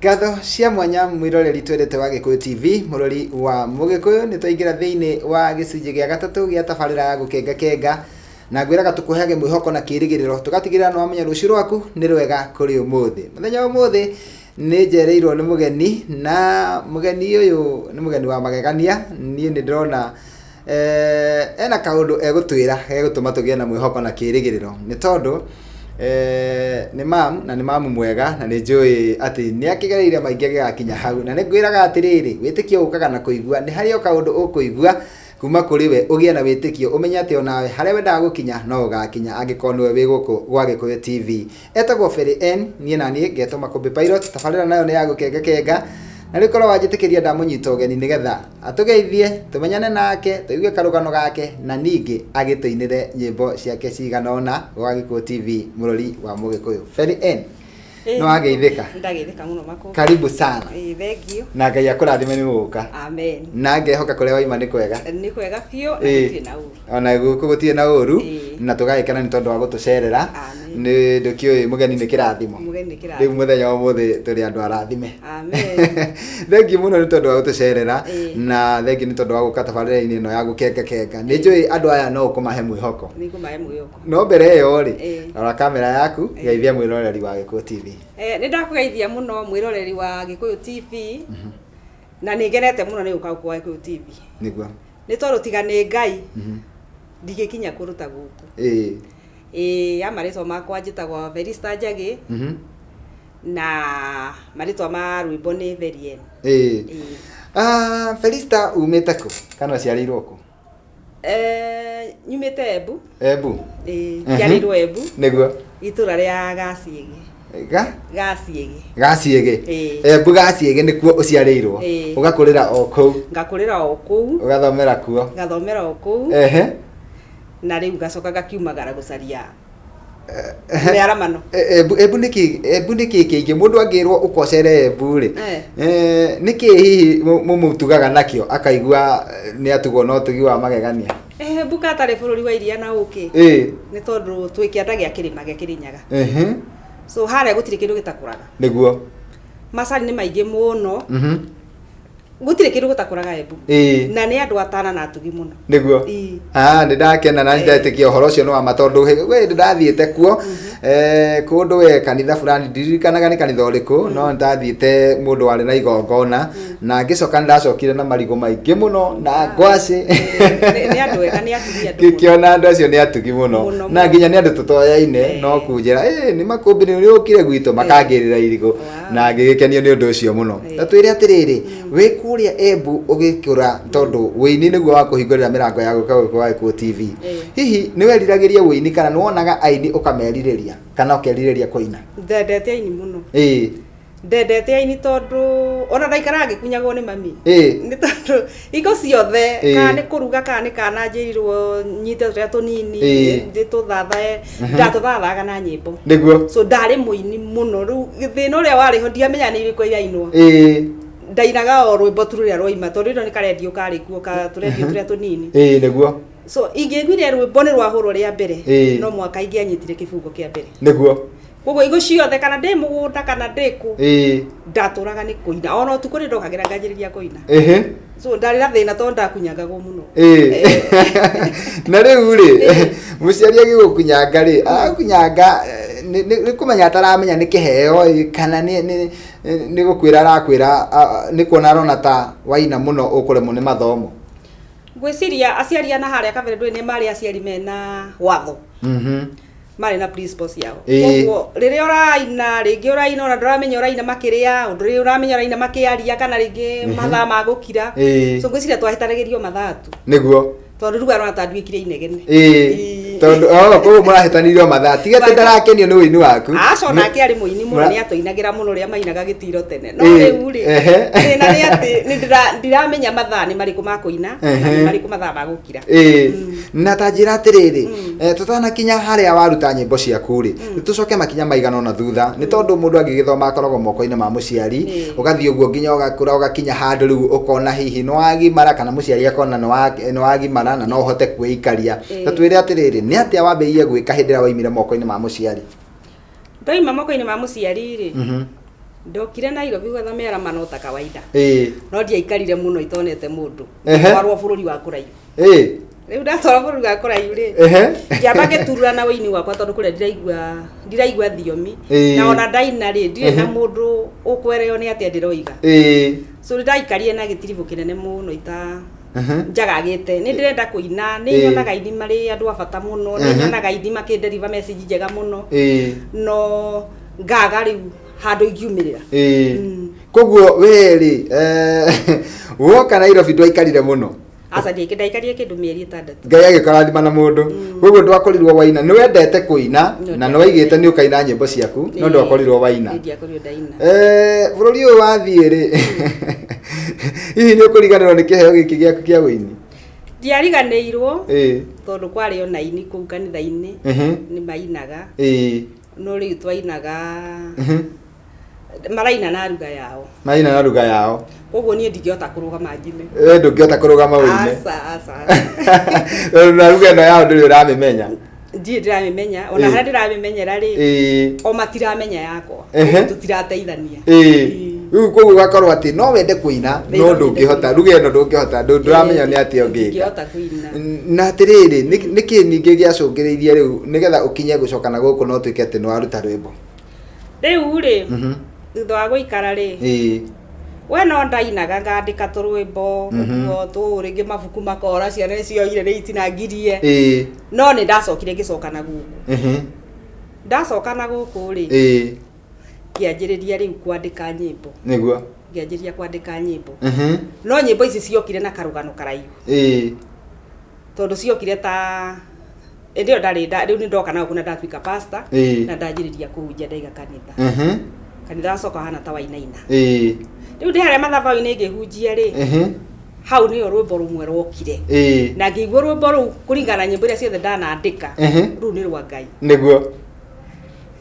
Ngatho cia mwanya mwĩroreri twendete wa Gĩkũyũ TV, mũrori wa Mũgĩkũyũ, nĩ twaingĩra thĩinĩ wa gĩcunjĩ gĩa gatatũ gĩa tabarĩra ya gũkenga kenga, na ngwĩraga tũkũheage mwĩhoko na kĩrĩgĩrĩro, tũgatigĩrĩra nĩ wamenya rũciũ rwaku nĩ rwega kũrĩ ũmũthĩ. Mũthenya wa ũmũthĩ nĩ njereirwo nĩ mũgeni, na mũgeni ũyũ nĩ mũgeni wa magegania, niĩ nĩ ndĩrona eh, ena kaũndũ egũtwĩra gegũtũma tũgĩe na mwĩhoko na kĩrĩgĩrĩro nĩ tondũ eh, nĩ mam na nĩ mamu mwega na nĩ njũĩ atĩ nĩ akĩgereire maingĩ agĩgakinya hau na nĩ ngwĩraga atĩrĩrĩ wĩtĩkio ũkaga na kũigua nĩ harĩ o kaũndũ ũkũigua kuma kũrĩ we ũgĩe na wĩtĩkio ũmenye atĩ onawe harĩa wendaga gũkinya no ũgakinya angĩkorwo nĩwe wĩ gũkũ gwa Gĩkũyũ TV Etagwo Ferry N, niĩ na niĩ ngetwo Makũmbĩ Pilot, tabarĩra nayo nĩ ya gũkenga kenga. Na rĩu korwo wanjĩtĩkĩria ndamũnyita ũgeni nĩgetha atũgeithie, tũmenyane nake, tũigue karũgano gake na ningĩ agĩtũinĩre nyĩmbo ciake cigana ũna gwa Gĩkũyũ TV mũrori wa Mũgĩkũyũ. Ferry N, nĩ wageithĩka? Ndageithĩka mũno Makũmbĩ. Karibu sana. Ĩĩ, thengiũ. Na Ngai akũrathime nĩ gũka. Amen. Na ngehoka kũrĩa waima nĩ kwega. Nĩ kwega biũ na Ĩĩ. gũtirĩ na ũru. Ona gũkũ gũtirĩ na ũru. Ĩĩ. Na tũgagĩkena nĩ tondũ wa gũtũcerera. Amen. Nĩ ndũkĩũĩ mũgeni nĩ kĩrathimo. Mũgeni nĩ Rĩu kĩrathimo. mũthenya wa ũmũthĩ tũrĩ andũ arathime. Amen. Thengiũ mũno nĩ tondũ wa gũtũcerera. Ĩĩ. Na thengiũ nĩ tondũ wa gũka tabarĩra-inĩ ĩno ya gũkenga kenga. Nĩ njũĩ andũ aya no ũkũmahe mwĩhoko. Nĩ ngũmahe mwĩhoko. No mbere ĩyo rĩ, Ĩĩ. rora kamera yaku, geithia mwĩroreri wa Gĩkũyũ TV. Eh, nĩ ndakũgeithia mũno mwĩroreri wa Gĩkũyũ TV. Na nĩ ngenete mũno nĩ gũka gũkũ gwa Gĩkũyũ TV. Nĩguo. Nĩ tondũ tiga nĩ Ngai ndingĩkinya kũndũ ta gũkũ. Ĩĩ, ya marĩtwa makwa njĩtagwo Felista Njagĩ. Na marĩtwa ma rwĩmbo nĩ Verien. Ĩĩ. Ĩĩ. Ah, Felista umĩte kũ? Kana ũciarĩirwo kũ? Eh, nyumĩte Embu. Embu. Ĩĩ, njiarĩirwo Embu. Nĩguo. Itũra rĩa Gaciĩgĩ. Ga? Gaciĩgĩ. Gaciĩgĩ. Ĩĩ. Embu Gaciĩgĩ nĩkuo ũciarĩirwo. Ĩĩ. Ũgakũrĩra o kũu. Ngakũrĩra o kũu. Ũgathomera kuo. Ngathomera o kũu. Na rĩu ngacoka ngakiumagara gũcaria mĩaramano. Embu Embu nĩkĩ Embu nĩkĩ kĩingĩ mũndũ angĩrwo ũkocere Embu rĩ Eh. Nĩkĩ hihi mũmũtugaga nakĩo akaigua nĩ atugwo na ũtugi wa magegania? Eh, Embu katarĩ bũrũri wa iria na ũkĩ. Nĩ tondũ twĩ kĩanda gĩa kĩrĩma gĩa Kĩrĩnyaga. So harĩa gũtirĩ kĩndũ gĩtakũraga. Nĩguo. Macani nĩ maingĩ mũno. Gũtirĩ kĩndũ gũtakũraga Embu. Na nĩ andũ atana na atugi mũno. Nĩguo. Ĩĩ. Ah, nĩ ndakena na nĩ ndetĩkia ũhoro ũcio nĩ wa ma tondũ we nĩ ndathiĩte kuo kũndũ we kanitha fulani ndiririkanaga nĩ kanitha ũrĩkũ no nĩ ndathiĩte mũndũ warĩ na igongona na ngĩcoka nĩ ndacokire na marigũ maingĩ mũno na ngwacĩ. Nĩ andũ ega, nĩ atugi andũ mũno. Ngĩkĩona andũ acio nĩ atugi mũno Mũno, na mũno. nginya nĩ andũ tũtoyaine no kunjĩra nĩ makũmbĩ nĩ ũkire gwitũ makangĩrĩra irigũ. Na ngĩgĩkenio nĩ ũndũ ũcio mũno. Ta twĩre atĩrĩrĩ, wĩ kũrĩa Embu ũgĩkũra tondũ wĩini nĩguo wakũhingũrĩra mĩrango ya gũka gũkũ wa Gĩkũyũ TV. Hihi nĩ weriragĩria wĩini kana nĩ wonaga aini ũkamerirĩria kana ũkerirĩria kũina? Ndendete aini mũno. Ĩĩ. Ndendete aini tondũ ona ndaikaraga ngĩkunyagwo nĩ mami. Ĩĩ. Nĩ tondũ hingo ciothe Ĩĩ. kana nĩ kũruga kana nĩ kana njĩrirwo nyite tũrĩa tũnini Ĩĩ. ndĩtũthathae ndatũthathaga na nyĩmbo. Nĩguo. So ndarĩ mũini mũno rĩu thĩna ũrĩa warĩ ho ndiamenya nĩ irĩkũ irainwo. Ĩĩ. Ndainaga o rwĩmbo tu rũrĩa rwaima tondũ ĩno nĩ karendio karĩ kuo ka tũrendio tũrĩa tũnini. Ĩĩ nĩguo. So ingĩaiguire rwĩmbo nĩ rwahũrwo rĩa mbere Ĩĩ. no mwaka ingĩanyitire kĩbungo kĩa mbere. Nĩguo. Koguo hingo ciothe kana ndĩ mũgũnda kana ndĩ kũ Ĩĩ. ndatũraga nĩ kũina ona ũtukũ nĩ ndokagĩra nganjĩrĩria kũina. Ĩhĩ. So ndarĩ na thĩna tondũ ndakunyangagwo mũno. Ĩĩ. Na rĩu rĩ mũciari agĩgũkunyanga rĩ agũkunyanga nĩ kũmenya ataramenya nĩ kĩheo ĩ, kana nĩ gũkwĩra arakwĩra nĩ kuona arona ta waina mũno ũkũremwo nĩ mathomo? Ngwĩciria aciari ana harĩa kabere ndũĩ nĩ marĩ aciari mena watho. Mhm. Marĩ na principles ciao. Ĩĩ. Koguo rĩrĩa ũraina rĩngĩ ũraina ona ndũramenya ũraina makĩrĩa ũndũ rĩrĩa ũramenya ũraina makĩaria kana rĩngĩ mathaa ma gũkira. Ĩĩ. So ngwĩciria twahĩtanagĩrio mathaa tu. Nĩguo. Tondũ rĩu arona ta nduĩkire inegene. Ĩĩ. Tondũ oh koguo mũrahĩtanirio mathaa tiga atĩ ndarakenio nĩ ũini waku. Aca onake arĩ mũini mũno. Mũra- Nĩ atũinagĩra mũno ũrĩa mainaga gĩtiro tene no Ĩĩ. rĩu rĩ Ehe. thĩna nĩ atĩ nĩ ndiramenya mathaa nĩ marĩkũ ma kũina na nĩ Ehe. marĩkũ mathaa ma gũkira. Ĩĩ. Na ta njĩra atĩrĩrĩ, tũtanakinya harĩa waruta nyĩmbo ciaku rĩ, tũcoke makinya maigana ũna thutha nĩ tondũ mũndũ angĩgĩthoma akoragwo moko-inĩ ma mũciari. Ĩĩ. Ũgathiĩ ũguo nginya ũgakũra ũgakinya handũ rĩu ũkona hihi nĩ wagimara kana mũciari akona nĩ wagimara na no ũhote kwĩikaria. Ĩĩ. Ta twĩre atĩrĩrĩ, nĩ atĩa wambĩrĩirie gwĩka hĩndĩ ĩrĩa waimire moko-inĩ ma mũciari? Ndoima moko-inĩ ma mũciari rĩ, Ndokire Nairobi gwetha mĩaramano ta kawaida. Ĩĩ. No ndiaikarire mũno itonete mũndũ. Ehe. Twarwo bũrũri wa kũraihu. Ĩĩ. Rĩu ndatwarwo bũrũri wa kũraihu rĩ, ngĩamba ngĩturura na wĩini wakwa tondũ kũrĩa ndiraigua thiomi. Na ona ndaina rĩ, ndirĩ na mũndũ ũkwereo nĩ atĩa ndĩroiga. So nĩ ndaikarire na gĩtiribũ kĩnene mũno ita njagagĩte. Nĩ ndĩrenda kũina, nĩ nyonaga aini marĩ andũ a bata mũno, nĩ nyonaga aini makĩnderiva message njega mũno. No ngaga rĩu handũ ingiumĩrĩra. Koguo we rĩ, woka Nairobi ndwaikarire mũno? Aca, ndaikarire kĩndũ mĩeri 6. Ngai agĩkũrathima na mũndũ. Koguo ndwakorirwo waina, nĩ wendete kũina na nĩ waigĩte nĩ ũkaina nyĩmbo ciaku, no ndwakorirwo waina. Nĩ ndiakorirwo ndaina. Bũrũri ũyũ wathiĩ rĩ, hihi nĩ ũkũriganĩrwo nĩ kĩheo gĩkĩ gĩaku kĩa ũini? Ndiariganĩirwo tondũ kwarĩ ona aini kũu kanitha-inĩ nĩ mainaga. No rĩu twainaga, maraina na ruga yao. Maina na ruga yao. Koguo niĩ ndingĩhota kũrũgama njine. Ndũngĩhota kũrũgama ũine. Aca, aca, aca. Na ruga ĩno yao ndũrĩ ũramĩmenya. Ndirĩ ndĩramĩmenya, ona harĩa ndĩramĩmenyera rĩ, o matiramenya yakwa. Koguo tũtirateithania. Rĩu koguo ũgakorwo atĩ no wende kũina, no ndũngĩhota ruga ĩno, ndũngĩhota, ndũramenya nĩ atĩa ũngĩka. Ndingĩhota kũina. Na atĩrĩrĩ, nĩkĩ ningĩ gĩacũngĩrĩirie rĩu nĩgetha ũkinye gũcoka na gũkũ na ũtuĩke atĩ nĩ waruta rwĩmbo? Rĩu rĩ, thutha wa gũikara rĩ, we no ndainaga, ngandĩka tũrwĩmbo ũguo tũ, rĩngĩ mabuku makora, ciana cioire rĩ itinangirie. No nĩ ndacokire ngĩcoka na gũkũ. Ndacoka na gũkũ rĩ, ngĩanjĩrĩria rĩu kwandĩka nyĩmbo. Ngĩanjĩrĩria kwandĩka nyĩmbo, no nyĩmbo ici ciokire na karũgano karaihu, tondũ ciokire ta ĩndĩ ĩyo ndarĩ rĩu nĩ ndoka na gũkũ na ndatuĩka pastor, na ndanjĩrĩria kũhunjia, ndaiga kanitha. Kanitha wacoka wahana ta wainaina. Rĩu ndĩ harĩa mathabaũ-inĩ ngĩhunjia rĩ, hau nĩyo rwĩmbo rũmwe rwokire, na ngĩigua rwĩmbo rũu kũringana na nyĩmbo iria ciothe ndanandĩka, rũu nĩ rwa Ngai.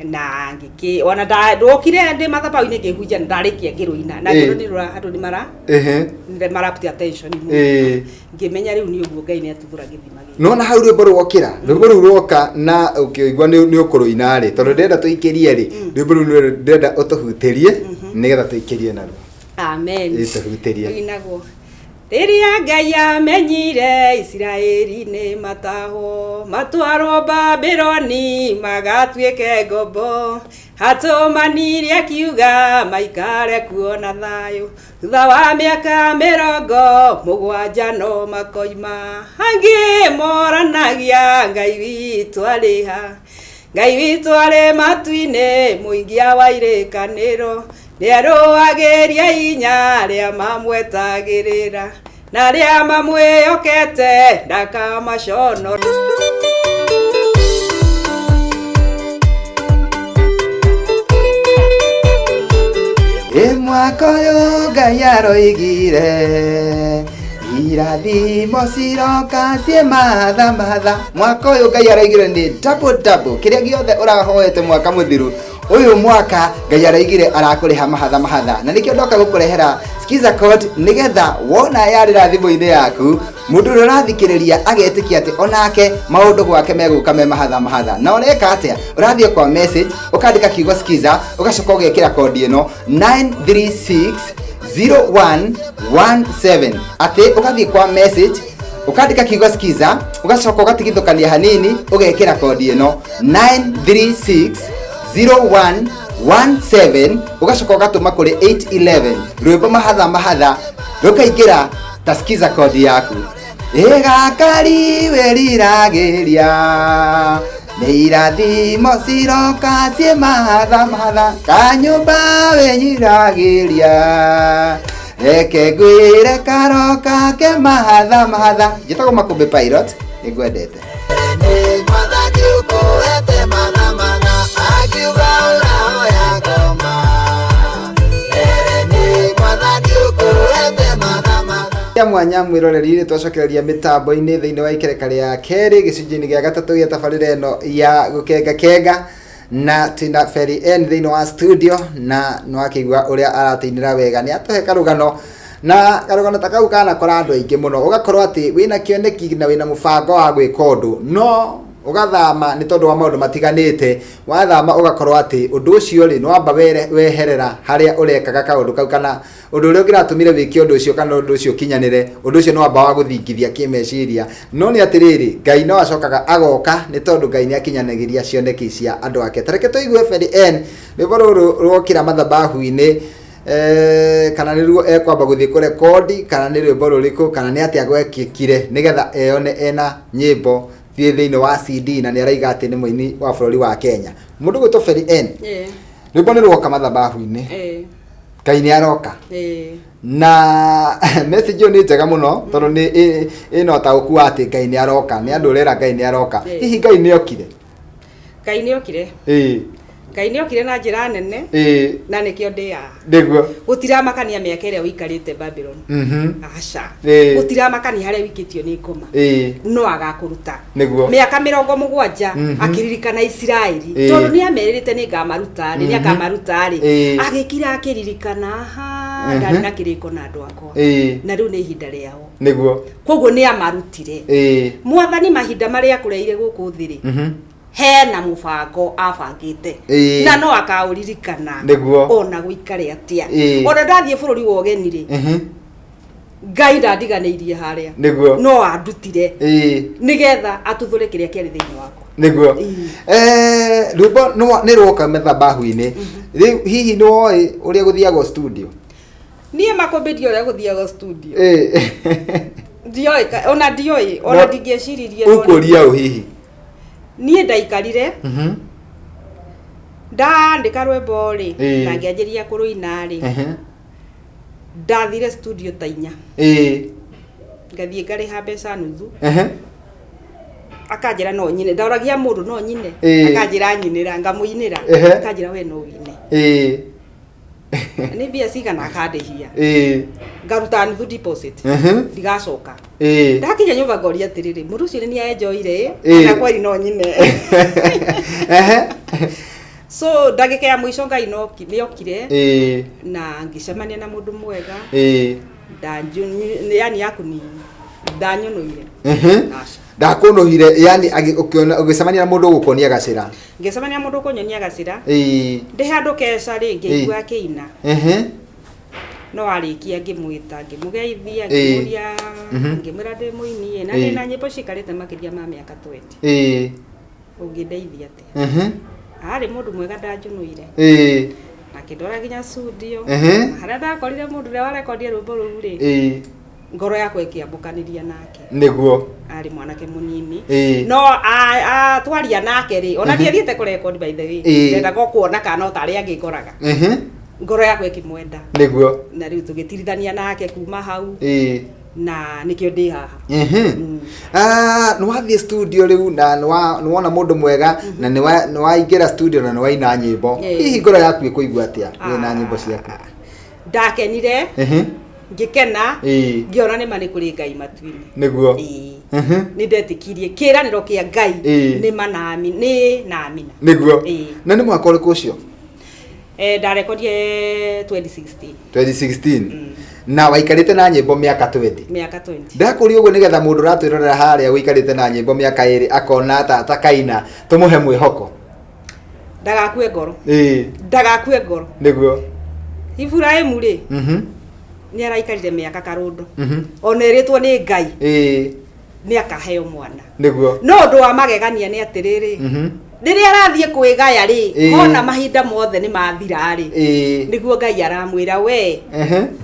Na ngĩkĩ ona ndokire ndĩ mathabaũ-inĩ ngĩhunjia na ndarĩkia ngĩrũina na ngĩrwo nĩ rũra andũ nĩ mara nĩ mara put attention mũno. Ngĩmenya rĩu nĩ ũguo Ngai nĩ atuthũra gĩthima gĩkĩ. Nona hau rwĩmbo rwokĩra, rwĩmbo rũu rwoka na ũkĩigua nĩ ũkũrũina rĩ, tondũ ndĩrenda tũikĩrie rĩ, rwĩmbo rũu nĩ ndĩrenda ũtũhutĩrie nĩgetha tũikĩrie naruo. Amen. Tũhutĩrie. Rũinagwo: Rĩrĩa Ngai amenyire Isiraeli nĩ matahwo matwarwo Babironi magatuĩke ngombo, atũmanirie akiuga maikare kuo na thayũ. Thutha wa mĩaka 70 no makoima. Angĩ moranagia, Ngai witũ arĩ ha? Ngai witũ arĩ matu-inĩ, mũingia wa irĩkanĩro, nĩarũagĩria inya arĩa mamwetagĩrĩra na arĩa mamwĩhokete ndakamaconora. Ĩ mwaka ũyũ Ngai aroigire irathimo ciroka ciĩ matha matha. Mwaka ũyũ Ngai aroigire nĩ double double. Kĩrĩa gĩothe ũrahoete mwaka mũthiru, ũyũ mwaka Ngai araigire arakũrĩha mahatha mahatha, na nĩkĩo ndoka gũkũrehera Skiza code nĩgetha wona yarĩra thimũ-inĩ yaku, mũndũ ũrĩa ũrathikĩrĩria agetĩkia atĩ onake maũndũ gwake megũka me mahatha mahatha. Na ũreka atĩa? Ũrathiĩ kwa message, ũkandĩka kiugo Skiza, ũgacoka ũgekĩra kodi ĩno 936 0117, atĩ ũgathiĩ kwa message, ũkandĩka kiugo Skiza, ũgacoka ũgatigithũkania hanini, ũgekĩra kodi ĩno 936 0117, ũgacoka ũgatũma kũrĩ 811. Rwĩmbo mahatha mahatha rũkaingĩra ta Skiza kodi yaku. Ĩgakari wĩriragĩria nĩ irathimo ciroka ciĩ mahatha mahatha, kanyũmba wĩnyiragĩria, reke ngwĩre karoka ke mahatha mahatha. Njĩtagwo Makũmbĩ Pilot, nĩngwendete. Mwathani ũkũhete mana mana, akiuga ũrahoya ngoma. Ere nĩ Mwathani ũkũhete mana mana. Ya mwanya mwĩroreri, nĩ twacokereria mĩtambo-inĩ thĩinĩ wa ikereka rĩa kerĩ, gĩcunjĩ-inĩ gĩa gatatũ gĩa tabarĩra ĩno ya gũkenga kenga, na twĩna Feri N thĩinĩ wa studio, na nĩ wakĩigua ũrĩa aratũinĩra wega. Nĩ atũhe karũgano, na karũgano ta kau kanakora andũ aingĩ mũno, ũgakorwo atĩ wĩna kĩoneki na wĩna mũbango wa gwĩka ũndũ no Ũgathama nĩ tondũ wa maũndũ matiganĩte. Wathama ũgakorwo atĩ ũndũ ũcio rĩ, nĩ wamba weherera harĩa ũrekaga kaũndũ kau kana ũndũ ũrĩa ũngĩratũmire wĩke ũndũ ũcio kana ũndũ ũcio ũkinyanĩre, ũndũ ũcio nĩ wamba wa gũthingithia kĩmeciria. No nĩ atĩrĩrĩ, Ngai no acokaga agoka nĩ tondũ Ngai nĩ akinyanagĩria cioneki cia andũ ake. Ta reke tũigue Fred N, rwĩmbo rũrũ rwokĩra mathabahu-inĩ, kana nĩruo ekwamba gũthiĩ kũrekondi kana nĩ rwĩmbo rũrĩkũ kana nĩ atĩa gwekĩkire nĩgetha eyone ena nyĩmbo thiĩ thĩinĩ wa CD na nĩ araiga atĩ nĩ mũini wa bũrũri wa Kenya. Mũndũ gwĩtwo Feri N, rwĩmbo nĩ rwoka mathabahu-inĩ, Ngai nĩ aroka. Na message ĩyo nĩ njega mũno tondũ nĩ ĩna ũtaũku wa atĩ Ngai nĩ aroka, nĩ andũ ũrera Ngai nĩ aroka. Hihi Ngai nĩ okire? Ngai nĩ okire. Ngai nĩ okire na njĩra nene na nĩkĩo ndĩ haha. Gũtiramakania mĩaka ĩrĩa ũikarĩte Babylon. Aca. Gũtiramakania harĩa ũikĩtio nĩ ngoma. No agakũruta. Mĩaka 70 akĩririkana Isiraeli. Tondũ nĩ amerĩrĩte nĩ ngamaruta rĩ, nĩ akamaruta rĩ. Agĩkira akĩririkana, aha, ndarĩ na kĩrĩko na andũ akwa. Na rĩu nĩ ihinda rĩao. Koguo nĩ amarutire. Mwathani mahinda marĩa akũreire gũkũ thĩ rĩ, hena mũbango abangĩte. Na no akaũririkana. Ona gũikare atĩa. Ona ndathiĩ bũrũri wa ũgeni rĩ, Ngai ndandiganĩirie harĩa. No andutire. Nĩgetha atuthũre kĩrĩa kĩarĩ thĩinĩ wakwa. Rwĩmbo nĩ rwoka mathabahu-inĩ. Rĩu hihi nĩ woĩ ũrĩa gũthiagwo studio? Niĩ makũmbĩ ndioĩ ũrĩa gũthiagwo studio. Ndioĩ ona ndioĩ, ona ndingĩeciririe no Ũkũria ũ hihi? Niĩ ndaikarire, ndandĩka rwĩmbo rĩ, na ngĩanjĩrĩria kũrũina rĩ, ndathire studio ta 4. Ngathiĩ ngarĩha mbeca nuthu. Akanjĩra no nyine, ndoragia mũndũ no nyine, akanjĩra nyinĩra, ngamũinĩra, akanjĩra we no wine. Nĩ mbia cigana akandĩhia. Ngaruta nuthu deposit. Ndigacoka. Ndakinya nyũmba ngoria atĩrĩrĩ, mũndũ ũcio nĩ nĩenjoire ĩ, kana kweri no nyine. So ndagĩka ya mũico Ngai nĩokire na ngĩcemania na mũndũ mwega. Yani yakuni ndanyũnũire. Aca. Ndakũnũhire, yani ũgĩcemania na mũndũ ũgũkuonia gacĩra. Ngĩcemania na mũndũ ũkũnyonia gacĩra. Ndĩ handũ keca rĩ, ngĩigua akĩina. No arĩkia ngĩmwĩta, ngĩmũgeithia, ngĩmũria, ngĩmwĩra ndĩ mũini ĩ, na ndĩna nyĩmbo cikarĩte makĩria ma mĩaka 20. Ũngĩndeithia atĩa? Arĩ mũndũ mwega ndanjũnũire. Na akĩndwara nginya studio. Na harĩa ndakorire mũndũ ũrĩa warekondia rwĩmbo rũu rĩ, ngoro yakwa ĩkĩambũkanĩria nake. Arĩ mwanake mũnini. No twaria nake rĩ, ona ndiathiĩte kũrekondi by the way. Ndendaga o kuona kana no ta arĩa angĩ ngoraga. Ngoro yakwa ĩkĩmwenda. Na rĩu tũgĩtirithania nake kuma hau. Na nĩkĩo ndĩ haha. Nĩ wathiĩ studio rĩu na nĩ wona mũndũ mwega na nĩ waingĩra studio na nĩ waina nyĩmbo. Hihi ngoro yaku ĩkũigua atĩa wĩna nyĩmbo ciaku? Ndakenire, ngĩkena, ngĩona nĩ ma nĩ kũrĩ Ngai matu-inĩ. Nĩ ndetĩkirie kĩĩranĩro kĩa Ngai nĩ ma na nĩ na amina. Na nĩ mwaka ũrĩkũ ũcio? Ndarekondire 2016. 2016. Na waikarĩte na nyĩmbo mĩaka 20. Mĩaka 20. Ndakũria ũguo nĩgetha mũndũ ũratwĩrorera harĩa ũikarĩte na nyĩmbo mĩaka 2 akona ta atakaina, tũmũhe mwĩhoko. Ndagakue ngoro. Ndagakue ngoro. Iburahĩmu rĩ, nĩ araikarire mĩaka karũndo. Ona ĩrĩtwo nĩ Ngai. Nĩ akaheo mwana. No ũndũ wa magegania nĩ atĩrĩrĩ, rĩrĩa arathiĩ kwĩgaya rĩ, ona mahinda mothe nĩ mathira rĩ, nĩguo Ngai aramwĩra we,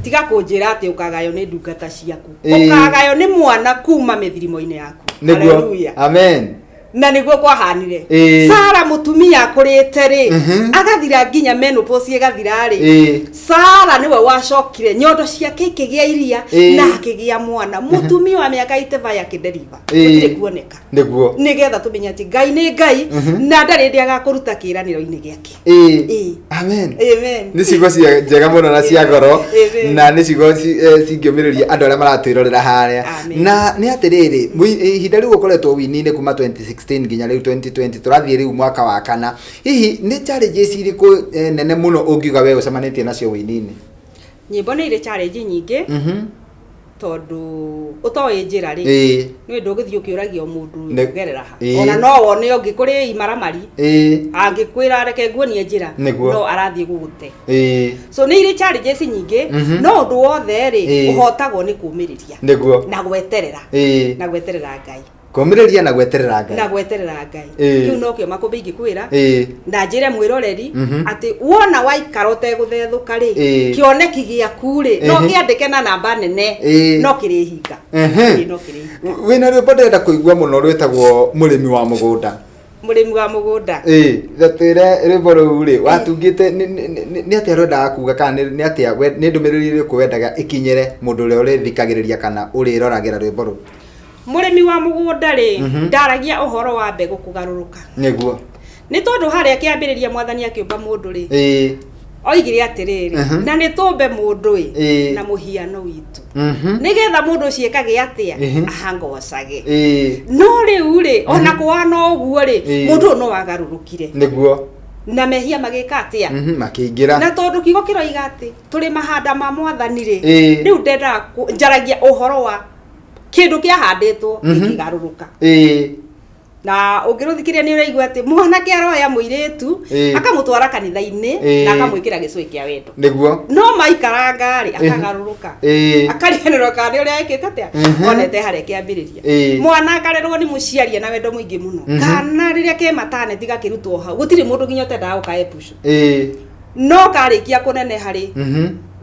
tiga kũnjĩra atĩ ũkagaywo nĩ ndungata ciaku. Ũkagaywo nĩ mwana kuma mĩthirimo-inĩ yaku. Hallelujah. Amen. Na nĩguo kwahanire. Sara mũtumia akũrĩte rĩ, agathira nginya menopause ĩgathira rĩ, Sara nĩwe wacokire nyondo ciake ikĩgĩa iria na akĩgĩa mwana. Mũtumia wa mĩaka 85 akĩdeliver. Gũtirĩ kuoneka. Nĩgetha tũmenye atĩ Ngai nĩ Ngai na ndarĩ hĩndĩ agakũruta kĩĩranĩro-inĩ gĩake. Amen. Amen. Nĩ ciugo cia njega mũno na cia goro. Amen. Na nĩ ciugo cingĩũmĩrĩria andũ arĩa maratwĩrorera harĩa. Amen. Na nĩ atĩrĩrĩ, ihinda rĩu ũkoretwo wini-inĩ kuma 2016 nginya rĩu 2020, tũrathiĩ rĩu mwaka wa kana. Hihi nĩ challenges irĩkũ nene mũno ũngiuga we ũcemanĩtie nacio wini-inĩ? Nyĩmbo nĩ irĩ challenge nyingĩ. Tondũ ũtoĩ njĩra rĩ, nĩ ndũgĩthiĩ ũkĩũragia mũndũ kũgerera ha. Ona no wone ũngĩ kũrĩ imaramari, angĩkwĩra reke nguonie njĩra, no arathiĩ gũgũte. So nĩ irĩ challenges nyingĩ, no ũndũ wothe rĩ, ũhotagwo nĩ kũmĩrĩria na gweterera, na gweterera Ngai. Kũmĩrĩria na gweterera Ngai. Na gweterera Ngai. Kĩu nokĩo makũmbĩ ingĩkwĩra, na njĩre mwĩroreri atĩ wona waikara ũtegũthethũka rĩ, kĩoneki gĩaku rĩ, no kĩandĩke na namba nene, no kĩrĩhinga. Ĩĩ, no kĩrĩhinga. Wĩna rwĩmbo ndĩrenda kũigua mũno rwĩtagwo Mũrĩmi wa Mũgũnda. Mũrĩmi wa Mũgũnda. Ĩĩ, twĩre rwĩmbo rũu rĩ watungĩte nĩ atĩa rwendaga kuga, kana nĩ atĩa nĩ ndũmĩrĩri ĩrĩkũ wendaga ĩkinyĩre mũndũ ũrĩa ũrĩthikagĩrĩria kana ũrĩroragĩra rwĩmbo rũu? Mũrĩmi wa mũgũnda rĩ, ndaragia ũhoro wa mbegũ kũgarũrũka. Nĩ tondũ harĩa kĩambĩrĩria Mwathani akĩũmba mũndũ rĩ, oigire atĩrĩrĩ, na nĩ tũmbe mũndũ ĩ, na mũhiano witũ, nĩgetha mũndũ ũcio ekage atĩa? Ahangocage. No rĩu rĩ, ona kũhana ũguo rĩ, mũndũ ũyũ no agarũrũkire. Na mehia magĩka atĩa? Makĩingĩra. Na tondũ kiugo kĩroiga atĩ tũrĩ mahanda ma Mwathani rĩ, rĩu ndendaga njaragia ũhoro wa kĩndũ kĩahandĩtwo gĩkĩgarũrũka. Na ũngĩrũthikĩrĩria nĩ ũraigua atĩ mwanake aroya mũirĩtu, akamũtwara kanitha-inĩ, na akamwĩkĩra gĩcũĩ kĩa wendo. No maikaranga rĩ, akagarũrũka, akariganĩrwo kana nĩ ũrĩa ekĩte atĩa, onete harĩa kĩambĩrĩria. Mwana akarerwo nĩ mũciari na wendo mũingĩ mũno, kana rĩrĩa ke mataneti gakĩrutwo hau, gũtirĩ mũndũ nginya ũtendaga gũkahe pucu. No karĩkia kũneneha rĩ,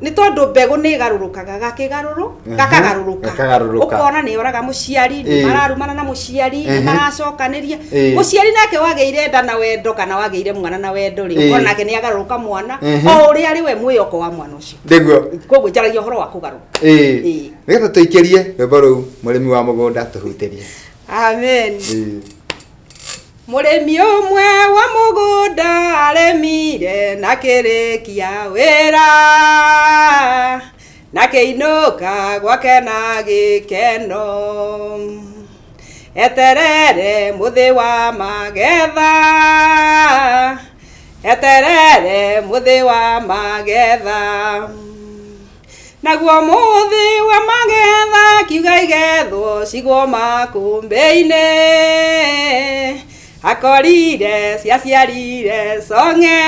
nĩ tondũ mbegũ nĩ ĩgarũrũkaga, gakĩgarũrũ gakagarũrũka. Gakagarũrũka. Ũkona nĩ oraga mũciari, nĩ mararumana na mũciari, nĩ maracokanĩria. Mũciari nake wagĩire nda na wendo, kana wagĩire mwana na wendo rĩ, ũkona nake nĩ agarũrũka mwana, o ũrĩa arĩ we mwĩhoko wa mwana ũcio. Koguo njaragia ũhoro wa kũgarũrũka. Nĩgetha tũikĩrie rwĩmbo rũu Mũrĩmi wa Mũgũnda tũhutĩrie. Amen. Mũrĩmi ũmwe wa mũgũnda arĩmire na kĩrĩkia wĩra, na kĩinũka gwake na gĩkeno, eterere mũthĩ wa magetha, eterere mũthĩ wa magetha. Naguo mũthĩ wa magetha kiuga igethwo cigwo makũmbĩ-inĩ, akorire ciaciarire cong'e,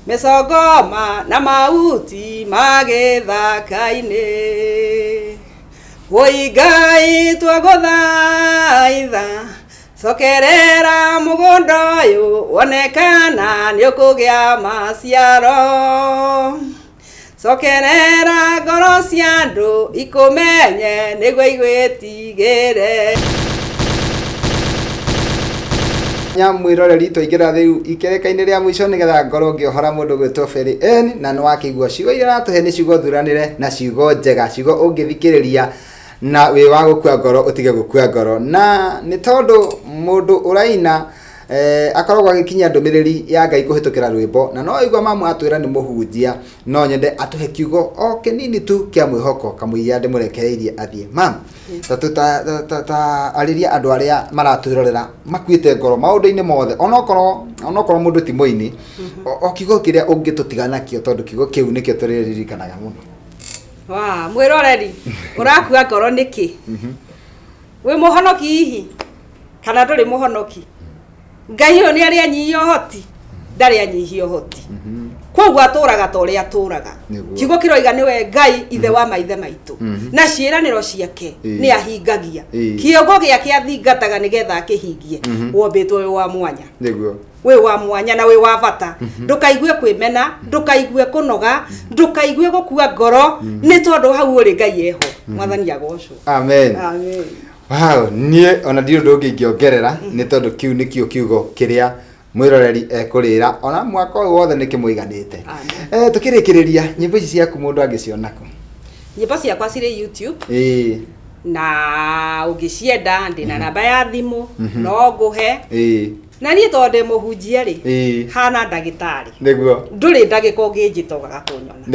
mĩcongoma na mahuti ma gĩthaka-inĩ. Wũi Ngai twagũthaitha, cokerera mũgũnda ũyũ wone kana nĩ ũkũgĩa maciaro. Cokerera ngoro cia andũ ikũmenye nĩguo igwĩtigĩre. Nya mwĩroreri, twaingĩra rĩu ikereka-inĩ rĩa mũico nĩgetha ngorwo ngĩohora mũndũ gwĩtwo Feri N, na nĩ wakĩigua ciugo iria aratũhe nĩ ciugo thuranĩre na ciugo njega, ciugo ũngĩthikĩrĩria na wĩ wa gũkua ngoro ũtige gũkua ngoro. Na nĩ tondũ mũndũ ũraina akoragwo agĩkinyia ndũmĩrĩri ya Ngai kũhĩtũkĩra rwĩmbo, na no igua mamu atwĩra nĩ mũhunjia, no nyende atũhe kiugo o kĩnini tu kĩa mwĩhoko kamũira ndĩmũrekereirie athiĩ. Mam, ta arĩria andũ arĩa maratwĩrorera makuĩte ngoro maũndũ-inĩ mothe, onokorwo mũndũ ti mũini, o kiugo kĩrĩa ũngĩtũtiga nakĩo, tondũ kiugo kĩu nĩkĩo tũrĩririkanaga mũno. Wa mwĩroreri, ũrakua ngoro nĩkĩ? Wĩ mũhonoki hihi kana ndũrĩ mũhonoki? Ngai ũyũ nĩ arĩ anyihia ũhoti? Ndarĩ anyihia ũhoti. Koguo atũraga ta ũrĩa atũraga. Kiugo kĩroiga nĩwe Ngai ithe wa maithe maitũ, na ciĩranĩro ciake nĩ ahingagia. Kĩongo gĩake athingataga nĩgetha akĩhingie. Wombĩtwo wĩ wa mwanya. Wĩ wa mwanya na wĩ wa bata. Ndũkaigue kwĩmena, ndũkaigue kũnoga, ndũkaigue gũkua ngoro, nĩ tondũ hau ũrĩ Ngai eho. Mwathani agocwo. Amen. Amen. Wow, niĩ ona ndirĩ ũndũ ũngĩ ingĩongerera, nĩ tondũ kĩu nĩkĩo kiugo kĩrĩa mwĩroreri ekũrĩra ona mwaka ũyũ wothe nĩ kĩmũiganĩte. Amen. Tũkĩrĩkĩrĩria, nyĩmbo ici ciaku mũndũ angĩciona kũ? Nyĩmbo ciakwa cirĩ YouTube. Na ũngĩcienda ndĩna namba ya thimũ, no ngũhe. Na niĩ tondũ ndĩ mũhunjia rĩ, hana ndagĩtarĩ. Ndũrĩ ndagĩka ũngĩnjĩta ũgaga kũnyona.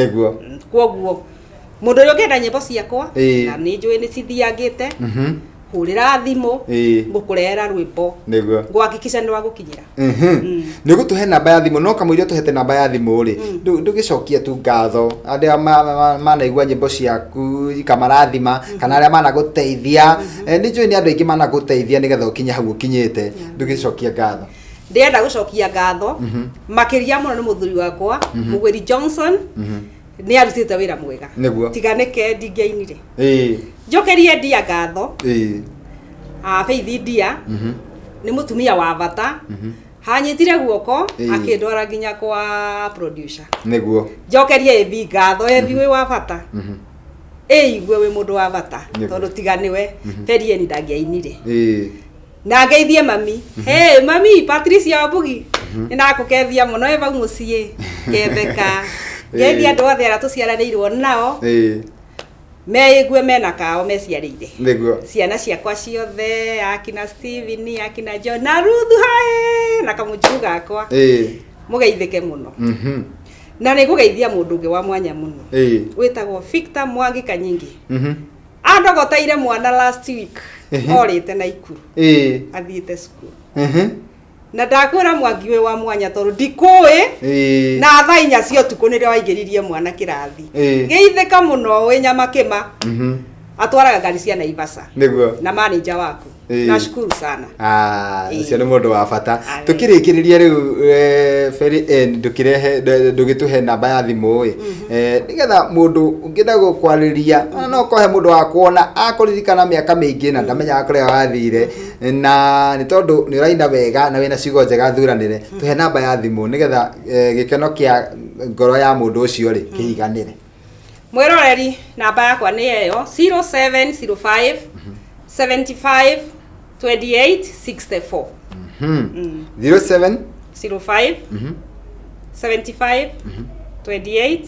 Kwoguo mũndũ ũrĩa ũngĩenda nyĩmbo ciakwa, na nĩ njũĩ nĩ cithiangĩte, Hũrĩra thimũ, ngũkũrehera rwĩmbo. Nĩguo. Ngũhakikisha nĩ wagũkinyĩra. Nĩ ũgũtũhe namba ya thimũ, no kamũira ũtũhete namba ya thimũ rĩ, ndũgĩcokie tu ngatho arĩa manaigua nyĩmbo ciaku ikamarathima, kana arĩa managũteithia. Nĩ njũĩ nĩ andũ aingĩ managũteithia nĩgetha ũkinye hau ũkinyĩte, ndũgĩcokie ngatho. Ndĩrenda gũcokia ngatho makĩria mũno nĩ mũthuri wakwa Mũgwĩri Johnson, nĩ arutĩte wĩra mwega. Nĩguo. Tiga nĩke ndingĩainire. Njokerie ndia ngatho. Faith Ndia nĩ mũtumia wa bata, hanyitire guoko akĩndwara nginya kwa producer. Nĩguo. Njokerie Ebi ngatho. Ebi, wĩ wa bata, ĩigue wĩ mũndũ wa bata, tondũ tiga nĩwe Ferieni ndangĩainire. Na ngeithie mami. Hey, mami Patricia Wambugi, nĩ ndakũkethia mũno wĩ vau mũciĩ ketheka. Ngeithie andũ othe arĩa tũciaranĩirwo nao, meigue mena kao meciarĩire. Nĩguo. Ciana ciakwa ciothe, akina Steven, akina John na Ruth, hae na kamũnjuru gakwa, mũgeithĩke mũno. Na nĩ ngũgeithia mũndũ ũngĩ wa mwanya mũno wĩtagwo Victor Mwangi Kanyingi. Andogoteire mwana last week, orĩte Naikuru athiĩte cukuru. Na ndakwĩra Mwangi wĩ wa mwanya, tondũ ndikũĩ, na thaa 4 cia ũtukũ nĩrĩo waingĩririe mwana kĩrathi. Geithĩka mũno wĩ nyama kĩma. Atwaraga ngari cia Naivasha. Nĩguo. Na manager waku. Nashukuru sana. Ah, ũcio nĩ mũndũ wa bata. Amen. Tũkĩrĩkĩrĩria rĩu, Feri N, ndũkĩrehe, ndũgĩtũhe namba ya thimũ ĩ, nĩgetha mũndũ ũngĩenda gũkwarĩria, ona no ũkohe mũndũ wa kuona akũririkana mĩaka mĩingĩ na ndamenyaga kũrĩa wathire, na nĩ tondũ nĩ ũraina wega na wĩna ciugo njega thuranĩre, tũhe namba ya thimũ nĩgetha gĩkeno kĩa ngoro ya mũndũ ũcio rĩ kĩiganĩre. Mwĩroreri, namba yakwa nĩ ĩyo, 0705 75 28 64. 07 05 75 28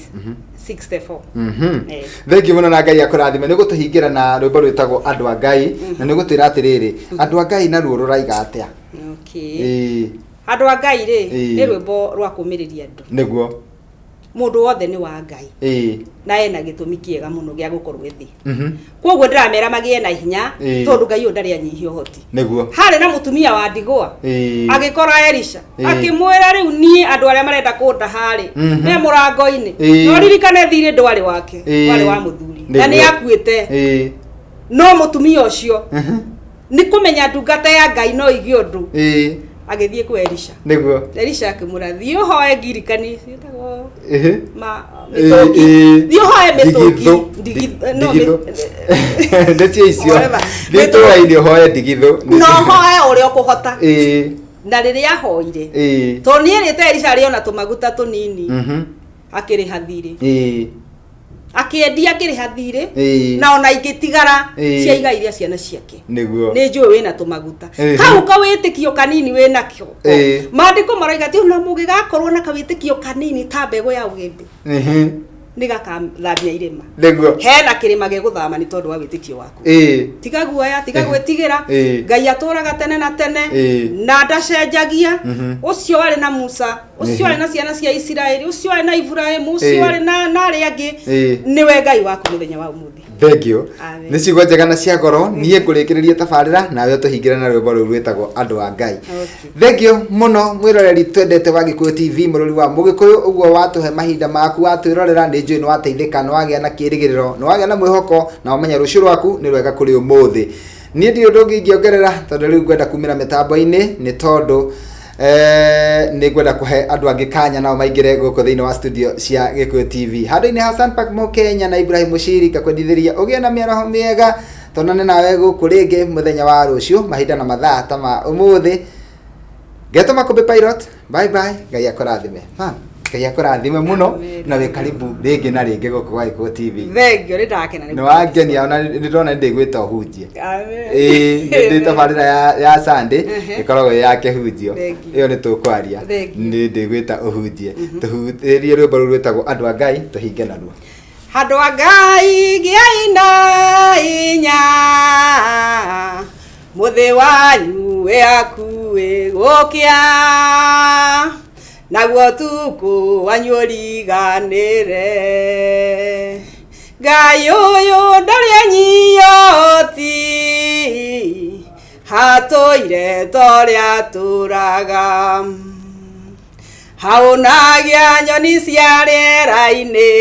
64. Thengiũ mũno na Ngai akũrathime. Nĩ gũtũhingĩra na rwĩmbo rwĩtagwo Andũ a Ngai, na nĩ gũtwĩra atĩrĩrĩ, Andũ a Ngai naruo rũraiga atĩa? Okay. Andũ a Ngai rĩ, nĩ rwĩmbo rwa kũmĩrĩria andũ. Nĩguo. Mũndũ wothe nĩ wa Ngai na ena gĩtũmi kĩega mũno gĩa gũkorwo thĩ. Koguo ndĩramera magĩe na hinya, tondũ Ngai ũyũ ndarĩ anyihia ũhoti. Nĩguo. Harĩ na mũtumia wa ndigwa agĩkora Elisha, akĩmwĩra, rĩu niĩ andũ arĩa marenda kũndaha rĩ, me mũrango-inĩ. No ririkane thirĩ ndwarĩ wake, warĩ wa mũthuri na nĩ akuĩte. No mũtumia ũcio nĩ kũmenya ndungata ya Ngai no igie ũndũ, agĩthiĩ kwĩ Elisha. Nĩguo. Elisha akĩmwĩra, thiĩ ũhoe ngirikani ciĩtagwo ma mĩtũngi, thiĩ ũhoe mĩtũngi. Ndigithũ. No, Ndigithũ. Nĩcio icio. Whatever. Thiĩ itũũra-inĩ ũhoe ndigithũ. No ũhoe ũrĩa ũkũhota. Na rĩrĩa ahoire, tondũ nĩ erĩte Elisha arĩ ona tũmaguta tũnini, akĩrĩha thirĩ, akĩendia, akĩrĩha thirĩ, na ona ingĩtigara cia igai rĩa ciana ciake. Nĩguo. Nĩ njũĩ wĩna tũmaguta. Kau kawĩtĩkio kanini wĩnakĩo, maandĩko maroiga atĩ ona mũngĩgakorwo na kawĩtĩkio kanini ta mbegũ ya ũgĩmbĩ, nĩ gakathambia irĩma. Nĩguo. Hena kĩrĩma gĩgũthama nĩ tondũ wa wĩtĩkio waku. Tiga guoya, tiga gwĩtigĩra. Ngai atũraga tene na tene na ndacenjagia. Ũcio warĩ na Musa, ũcio warĩ na ciana cia Isiraeli, ũcio warĩ na Iburahĩmu, ũcio warĩ na arĩa angĩ, nĩwe Ngai waku mũthenya wa ũmũthĩ. Thengiũ. Amen. Nĩ ciugo njega na cia goro. Niĩ ngũrĩkĩrĩria tabarĩra nawe ũtũhingĩre na rwĩmbo rũu rwĩtagwo Andũ a Ngai. Thengiũ mũno mwĩroreri twendete wa Gĩkũyũ TV, mũrori wa Mũgĩkũyũ, ũguo watũhe mahinda maku watwĩrorera. Nĩ njũĩ nĩ wateithĩka, nĩ wagĩa na kĩĩrĩgĩrĩro, nĩ wagĩa na mwĩhoko, na wamenya rũciũ rwaku nĩ rwega kũrĩ ũmũthĩ. Niĩ ndirĩ ũndũ ũngĩ ingĩongerera, tondũ rĩu ngwenda kumĩra mĩtambo-inĩ, nĩ tondũ nĩ ngwenda kũhe andũ angĩ kanya nao maingĩre gũkũ thĩinĩ wa studio cia Gĩkũyũ TV. Handũ-inĩ ha Sanpak Mũkenya na Ibrahim Mũciri, ngakwendithĩria ũgĩe na mĩaraho mĩega. Tonane nawe gũkũ rĩngĩ mũthenya wa rũciũ, mahinda na mathaa ta ma ũmũthĩ. Ngetwo Makũmbĩ Pilot. Bye bye. Ngai akũrathime. Ma'am, Ngai akũrathime mũno. Amen. Na wĩ karibu rĩngĩ na rĩngĩ gũkũ gwa Gĩkũyũ TV. Thengio, nĩ ndakena. Nĩ wangenia, ona nĩ ndĩrona nĩ ndĩgwĩta ũhunjie. Amen. Ĩĩ, nĩ tabarĩra ya Sunday ĩkoragwo ĩ ya kĩhunjio. Thengiũ. Ĩyo nĩ tũkwaria. Thengiũ. Nĩ ndĩgwĩta ũhunjie. Tũhunjĩrie rwĩmbo rũu rwĩtagwo Andũ a Ngai, tũhinge naruo. Handũ a Ngai gĩai na inya, mũthĩ wanyu wĩ hakuhĩ gũkĩa, naguo tukũ wanyu ũriganĩre. Ngai ũyũ ndarĩ anyihia ũhoti. Hatũire torĩa atũraga. Haũnagia nyoni cia rĩera-inĩ,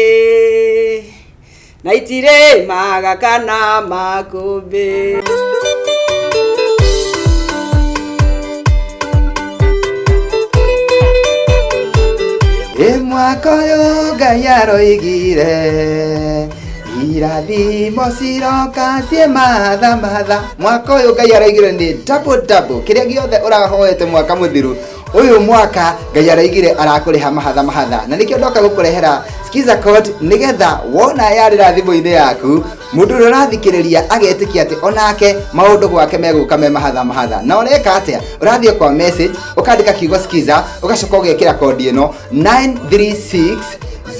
na itirĩmaga kana makũmbĩ. Ĩ mwaka ũyũ Ngai aroigire irathimo ciroka ciĩ matha matha. Mwaka ũyũ Ngai aroigire nĩ double double, kĩrĩa gĩothe ũrahoete mwaka mũthiru, ũyũ mwaka Ngai araigire arakũrĩha mahatha mahatha. Na nĩkĩo ndoka gũkũrehera Skiza code, nĩgetha wona yarĩra thimũ-inĩ yaku, mũndũ ũrĩa ũrathikĩrĩria agetĩkia atĩ onake maũndũ gwake megũka me mahatha mahatha. Na ũreka atĩa? Ũrathiĩ kwa message, ũkandĩka kiugo Skiza, ũgacoka ũgekĩra kodi ĩno 936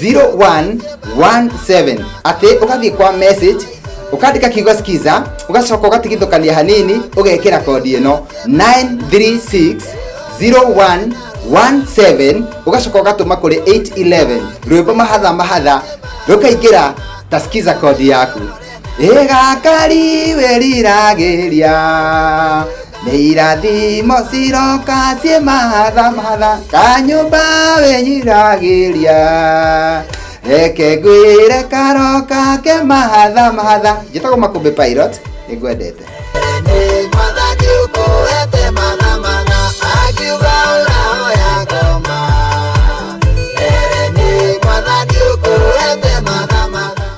0117, atĩ ũgathiĩ kwa message, ũkandĩka kiugo Skiza, ũgacoka ũgatigithũkania hanini, ũgekĩra kodi ĩno 936 0117, ũgacoka ũgatũma kũrĩ 811. Rwĩmbo mahatha mahatha rũkaingĩra ta Skiza kodi yaku. Ĩgakari wĩriragĩria nĩ irathimo ciroka ciĩ mahatha mahatha, kanyũmba wĩnyiragĩria, reke ngwĩre karoka ke mahatha mahatha. Njĩtagwo Makũmbĩ Pilot, nĩngwendete.